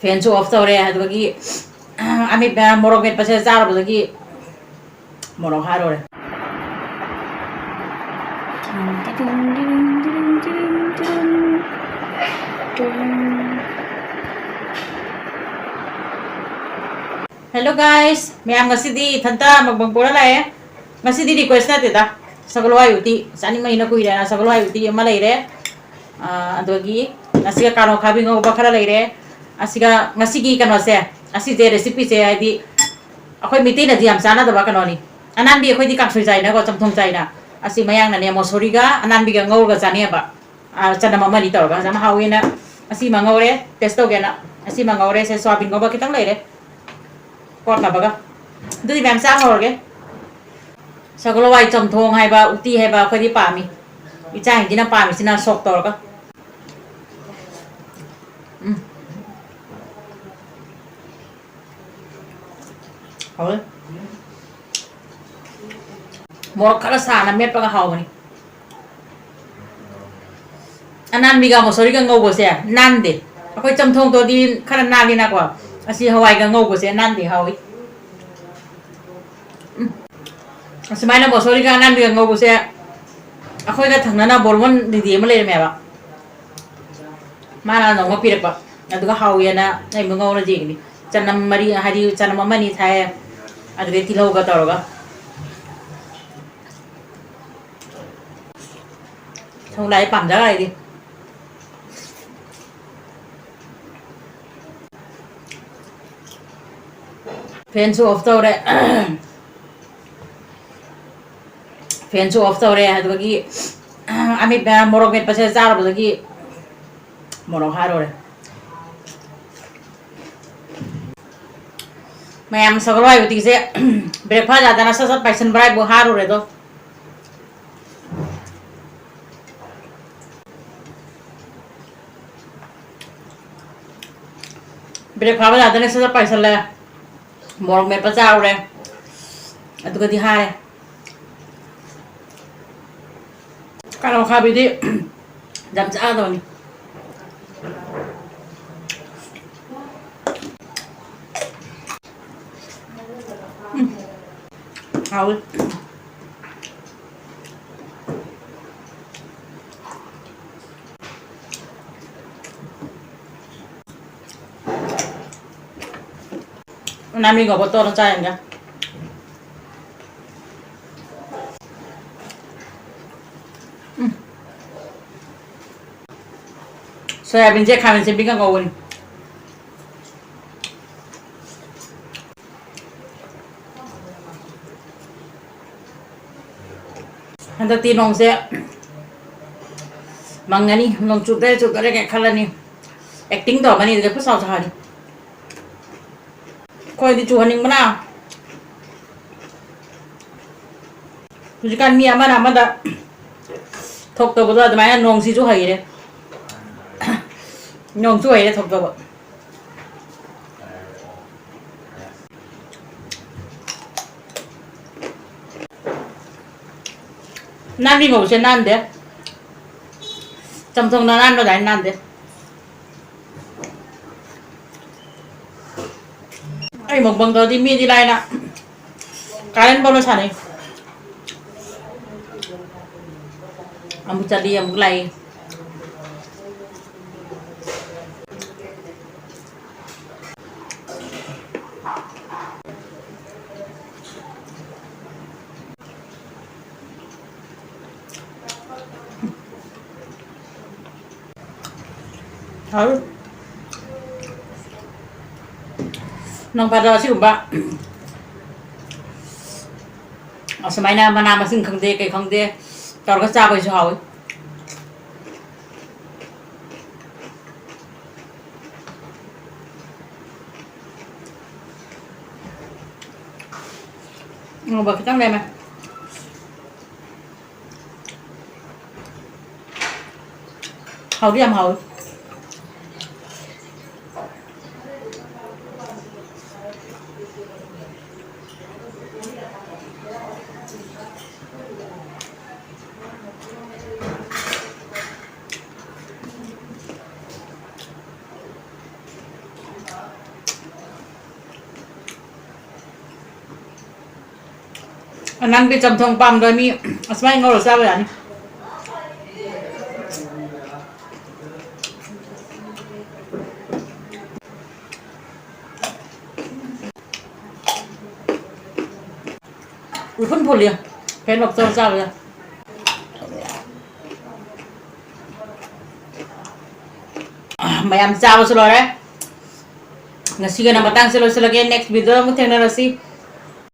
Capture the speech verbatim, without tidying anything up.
ꯐꯦꯟꯁꯨ ꯑꯣꯐ ꯇꯧꯔꯦ꯫ ꯑꯗꯨꯗꯒꯤ ꯑꯃꯤꯠ ꯃꯣꯔꯣꯛ ꯃꯦꯠꯄꯁꯦ ꯆꯥꯔꯨꯕꯗꯒꯤ ꯃꯣꯔꯣꯛ ꯍꯥꯔꯨꯔꯦ꯫ Hello guys, ꯃꯌꯥꯝ, ꯉꯁꯤꯗꯤ ꯏꯊꯟꯇ ꯃꯛꯕꯪ ꯄꯨꯔ ꯂꯥꯛꯑꯦ꯫ ꯉꯁꯤꯗꯤ ꯔꯤꯀ꯭ꯋꯦꯁ ꯅꯠꯇꯦꯗ, ꯁꯒꯣꯜ ꯍꯋꯥꯏ ꯎꯇꯤ ꯆꯥꯅꯤꯡꯕꯅꯤꯅ ꯀꯨꯏꯔꯦꯅ ꯁꯒꯣꯜ ꯍꯋꯥꯏ ꯎꯇꯤ ꯑꯃ ꯂꯩꯔꯦ꯫ ꯑꯥ, ꯑꯗꯨꯗꯒꯤ ꯉꯁꯤꯒ ꯀꯥꯔꯣ ꯈꯥꯕꯤ ꯉꯧꯕ ꯈꯔ ꯂꯩꯔꯦ꯫ ꯑꯁꯤꯒ ꯉꯁꯤꯒꯤ ꯀꯩꯅꯣꯁꯦ, ꯑꯁꯤꯁꯦ ꯔꯦꯁꯤꯄꯤꯁꯦ ꯍꯥꯏꯗꯤ ꯑꯩꯈꯣꯏ ꯃꯩꯇꯩꯅꯗꯤ ꯌꯥꯝ ꯆꯥꯅꯗꯕ ꯀꯩꯅꯣꯅꯤ꯫ ꯑꯅꯥꯟꯕꯤ ꯑꯩꯈꯣꯏꯗꯤ ꯀꯥꯡꯁꯣꯏ ꯆꯥꯏꯅꯀꯣ, ꯆꯝꯊꯣꯡ ꯆꯥꯏꯅ꯫ ꯑꯁꯤ ꯃꯌꯥꯡꯅꯅꯦ ꯃꯣꯁꯣꯔꯤꯒ ꯑꯅꯥꯟꯕꯤꯒ ꯉꯧꯔꯒ ꯆꯥꯅꯩꯑꯕ꯫ ꯑꯥ, ꯆꯅꯝ ꯑꯃꯅꯤ ꯇꯧꯔꯒ ꯌꯥꯝ ꯍꯥꯎꯋꯦꯅ꯫ ꯑꯁꯤꯃ ꯉꯧꯔꯦ, ꯇꯦꯁ ꯇꯧꯒꯦꯅ꯫ ꯑꯁꯤꯃ ꯉꯧꯔꯦ꯫ ꯁꯦ ꯁꯣꯌꯥꯕꯤꯟ ꯉꯧꯕ ꯈꯤꯇꯪ ꯂꯩꯔꯦ꯫ ꯀꯣꯠꯅꯕꯒ꯫ ꯑꯗꯨꯗꯤ ꯃꯌꯥꯝ ꯆꯥ ꯍꯧꯔꯒꯦ꯫ ꯁꯒꯣꯜ ꯍꯋꯥꯏ ꯆꯝꯊꯣꯡ ꯍꯥꯏꯕ, ꯎꯇꯤ ꯍꯥꯏꯕ ꯑꯩꯈꯣꯏꯗꯤ ꯄꯥꯝꯃꯤ꯫ ꯏꯆꯥꯁꯤꯡꯁꯤꯅ ꯄꯥꯝꯃꯤꯁꯤꯅ ꯁꯣꯛ ꯇꯧꯔꯒ꯫ ꯎꯝ꯫ ꯍꯥꯎꯋꯦ꯫ ꯃꯣꯔꯣꯛ ꯈꯔ ꯁꯥꯅ ꯃꯦꯠꯄꯒ ꯍꯥꯎꯕꯅꯤ꯫ ꯑꯅꯥꯟꯕꯤꯒ ꯃꯣꯁꯣꯔꯤꯒ ꯉꯧꯕꯁꯦ ꯅꯥꯟꯗꯦ꯫ ꯑꯩꯈꯣꯏ ꯆꯝꯊꯣꯡꯗꯣꯗꯤ ꯈꯔ ꯅꯥꯜꯂꯤꯅꯀꯣ꯫ ꯑꯁꯤ ꯍꯋꯥꯏꯒ ꯉꯧꯕꯁꯦ ꯅꯥꯟꯗꯦ, ꯍꯥꯎꯋꯤ꯫ ꯎꯝ꯫ ꯑꯁꯨꯃꯥꯏꯅ ꯃꯣꯁꯣꯔꯤꯒ ꯑꯅꯥꯟꯕꯤꯒ ꯉꯧꯕꯁꯦ ꯑꯩꯈꯣꯏꯒ ꯊꯪꯅꯅ ꯕꯣꯔꯃꯣꯟ ꯗꯤꯗꯤ ꯑꯃ ꯂꯩꯔꯝꯃꯦꯕ꯫ ꯃꯥꯅ ꯅꯣꯡꯃ ꯄꯤꯔꯛꯄ꯫ ꯑꯗꯨꯒ ꯍꯥꯎꯋꯦꯅ ꯑꯩ ꯑꯃꯨꯛ ꯉꯧꯔ ꯌꯦꯡꯉꯤꯅꯤ꯫ ꯆꯅꯝ ꯃꯔꯤ, ꯍꯥꯏꯗꯤ ꯆꯅꯝ ꯑꯃꯅꯤ ꯊꯥꯏ꯫ ꯑꯗꯨꯗꯩ ꯇꯤꯜꯍꯧꯒ ꯇꯧꯔꯒ꯫ ꯁꯒꯣꯜ ꯍꯋꯥꯏ ꯄꯥꯝꯖꯈ꯭ꯔꯦ ꯑꯩꯗꯤ꯫ ꯐꯦꯟꯁꯨ ꯑꯣꯐ ꯇꯧꯔꯦ꯫ ꯐꯦꯟꯁꯨ ꯑꯣꯐ ꯇꯧꯔꯦ꯫ ꯑꯗꯨꯗꯒꯤ ꯑꯃꯤꯠ ꯃꯣꯔꯣꯛ ꯃꯦꯠꯄꯁꯦ ꯆꯥꯔꯨꯕꯗꯒꯤ ꯃꯣꯔꯣꯛ ꯍꯥꯔꯨꯔꯦ꯫ ꯃꯌꯥꯝ ꯁꯒꯣꯜ ꯍꯋꯥꯏ ꯎꯇꯤꯁꯦ breakfast ꯌꯥꯗꯅ ꯁꯠ ꯁꯠ ꯄꯥꯏꯁꯟꯕ꯭ꯔꯥ ꯍꯥꯏꯕꯨ ꯍꯥꯔꯨꯔꯦꯗꯣ꯫ ꯕ꯭ꯔꯦꯛ ꯐꯥꯕ ꯌꯥꯗꯅ ꯁꯠ ꯁꯠ ꯄꯥꯏꯁꯜꯂꯦ꯫ ꯃꯣꯔꯣꯛ ꯃꯦꯠꯄ ꯆꯥꯔꯨꯔꯦ꯫ ꯑꯗꯨꯒꯗꯤ ꯍꯥꯔꯦ꯫ ꯀꯥꯔꯣ ꯈꯥꯕꯤꯗꯤ ꯌꯥꯝ ꯆꯥꯒꯗꯕꯅꯤ꯫ ꯍꯥꯎꯋꯤ꯫ ꯅꯥꯃꯤ ꯉꯧꯕ ꯇꯧꯔ ꯆꯥ ꯌꯦꯡꯒꯦ꯫ ꯎꯝ꯫ ꯁꯣꯌꯥꯕꯤꯟꯁꯦ ꯈꯥꯃꯦꯟ ꯑꯁꯤꯟꯕꯤꯒ ꯉꯧꯕꯅꯤ꯫ ꯍꯟꯗꯛꯇꯤ ꯅꯣꯡꯁꯦ ꯃꯪꯉꯅꯤ, ꯅꯣꯡ ꯆꯨꯗꯣꯔꯦ, ꯆꯨꯗꯣꯔꯦ ꯀꯥꯏ ꯈꯜꯂꯅꯤ꯫ Acting ꯇꯧꯔꯝꯃꯅꯤ ꯑꯗꯨꯗ ꯄꯨꯁꯥꯎ ꯁꯥꯎꯔꯅꯤ꯫ ꯑꯩꯈꯣꯏꯗꯤ ꯆꯨꯍꯟꯅꯤꯡꯕꯅ꯫ ꯍꯧꯖꯤꯛꯀꯥꯟ ꯃꯤ ꯑꯃꯅ ꯑꯃꯗ ꯊꯣꯛꯇꯕꯗꯣ ꯑꯗꯨꯃꯥꯏꯅ ꯅꯣꯡꯁꯤꯁꯨ ꯍꯩꯔꯦ꯫ ꯅꯣꯡꯁꯨ ꯍꯩꯔꯦ ꯊꯣꯛꯇꯕ꯫ ꯅꯥꯟꯕꯤ ꯉꯧꯕꯁꯦ ꯅꯥꯟꯗꯦ꯫ ꯆꯝꯊꯣꯡꯅ ꯑꯅꯥꯟꯕ ꯑꯗꯨꯃꯥꯏꯅ ꯅꯥꯟꯗꯦ꯫ ꯑꯩ ꯃꯨꯛꯕꯥꯡ ꯇꯧꯔꯗꯤ ꯃꯤꯗꯤ ꯂꯥꯏꯅ ꯀꯥꯔꯦꯟ ꯐꯥꯎꯅ ꯁꯥꯟꯅꯩ꯫ ꯑꯃꯨꯛ ꯆꯠꯂꯤ, ꯑꯃꯨꯛ ꯂꯥꯛꯏ꯫ ꯍꯥꯎ꯫ ꯅꯣꯡ ꯐꯥꯗꯣꯛ ꯑꯁꯤꯒꯨꯝꯕ ꯑꯁꯨꯃꯥꯏꯅ ꯃꯅꯥ ꯃꯁꯤꯡ ꯈꯪꯗꯦ ꯀꯩ ꯈꯪꯗꯦ ꯇꯧꯔꯒ ꯆꯥꯕꯁꯨ ꯍꯥꯎꯋꯤ꯫ ꯉꯧꯕ ꯈꯤꯇꯪ ꯂꯦꯝꯃꯦ꯫ ꯍꯥꯎꯗꯤ ꯌꯥꯝ ꯍꯥꯎꯋꯤ꯫ ꯅꯪꯗꯤ ꯆꯝꯊꯣꯡ ꯄꯥꯝꯗꯕ ꯃꯤ ꯑꯁꯨꯃꯥꯏꯅ ꯉꯧꯔ ꯆꯥꯕ ꯌꯥꯅꯤ꯫ ꯎꯐꯨꯟ ꯐꯨꯜꯂꯤ꯫ ꯐꯦꯟ ꯑꯣꯐ ꯇꯧꯔ ꯆꯥꯕ ꯌꯥꯏ꯫ ꯃꯌꯥꯝ ꯆꯥꯕꯁꯨ ꯂꯣꯏꯔꯦ꯫ ꯉꯁꯤꯒꯤꯅ ꯃꯇꯥꯡꯁꯦ ꯂꯣꯏꯁꯤꯜꯂꯒꯦ꯫ Next video ꯑꯃꯨꯛ ꯊꯦꯡꯅꯔꯁꯤ꯫